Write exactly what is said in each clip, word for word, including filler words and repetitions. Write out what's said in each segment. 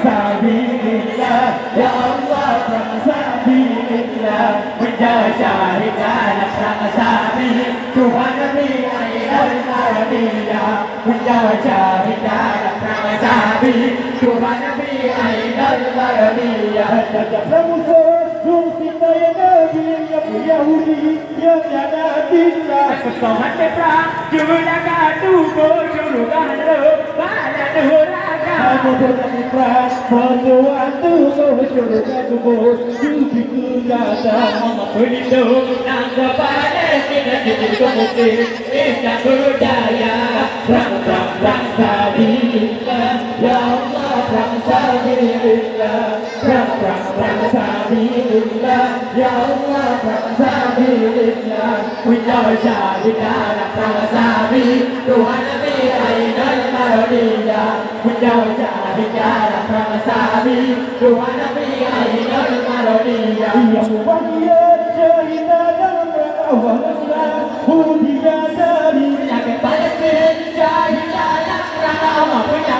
Sabilillah, ya Allah, prang sabilillah. Meunyoe syahid dalam prang sabi, Tuhan Nabi Ainul Marodia. Meunyoe syahid dalam prang sabi, Tuhan Nabi Ainul Marodia. Tajak musoh, dum sinta ya Nabi, ya Yahudi. Nyang nyang na tinggai. Keusoe maté prang, jeuet lagak tuboh, jurugah lom, badan ureueng agam. Hana beurani prang, meutuwah tuboh, jurugah tuboh, jeuet dikeue gata. Allah peulindong, nanggroe Palestina, jeuet keu Muslim, Islam beujaya. Prang, prang, prang sabilillah, ya Allah, prang sabilillah. Prang, prang, prang sabilillah, ya Allah, prang sabilillah. Meunyoe syahid dalam prang sabi, Tuhan Nabi Ainul Marodia. Meunyoe syahid dalam prang sabi, Tuhan Nabi Ainul Marodia. Nyang mubahiat syahid dalam prang Allah Nusra, Hudia dari penyakit Palestin, syahid dalam prang Allah punya.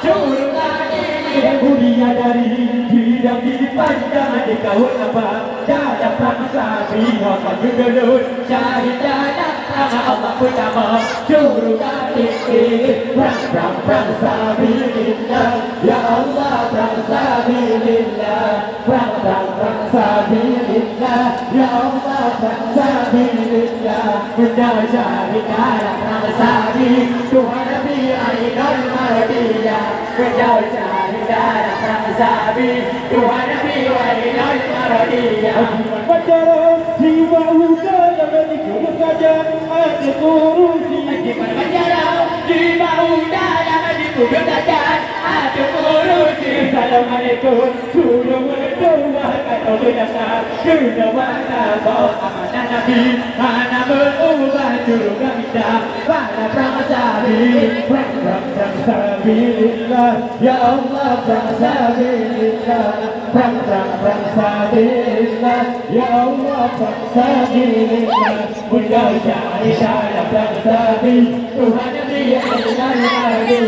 Syurga tinggi, mulia dari bidang di pandang di kawan apa. Dalam prang sabi, hamba judulun syahid dalam prang Allah pertama. Syurga tinggi, prang, prang, prang sabilillah. Ya Allah, prang sabilillah. Prang, prang, prang sabilillah. Ya Allah, prang sabilillah. Meunyoe syahid dalam prang sabi, Tuhan Nabi Ainul Marodia. Meunyoe syahid dalam prang sabi, Tuhan Nabi Ainul Marodia. Haji Mat Bajaro, jiba uda nyang di kurus sajan, ateueh kurusi. Haji Mat Bajaro, jiba uda nyang di kurus sajan, ateueh kurusi. Assalamualaikum. Suruh meudoa keu dosa, keu dosa boh amanah Nabi, hana meuubah syurga kita. Pada prang sabi, prang, prang, prang sabilillah, ya Allah, prang sabilillah, prang, prang, prang sabilillah, ya Allah, prang sabilillah. Meunyoe syahid dalam prang sabi, Tuhan Nabi Ainul Marodia.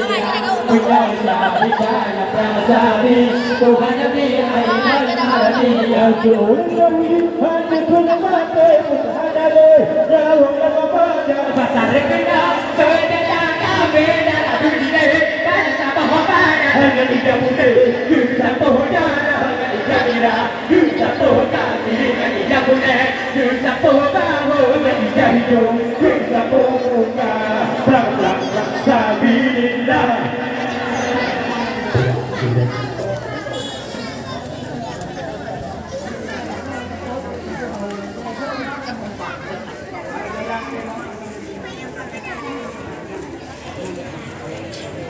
Meunyoe syahid dalam prang sabi, Tuhan Nabi Ainul Marodia. Ureueng Yahudi hana keuneuk maté pun hana lé, nyawöng lam babah. Pasal keunan seunjata kafé dalam dunia, dan saboh babah hana ija putéh, saboh darah hana ija mirah. Saboh kaki ngon ija kunéng, saboh bahu ngon ija hijau, saboh muka, prang, prang, prang sabilillah.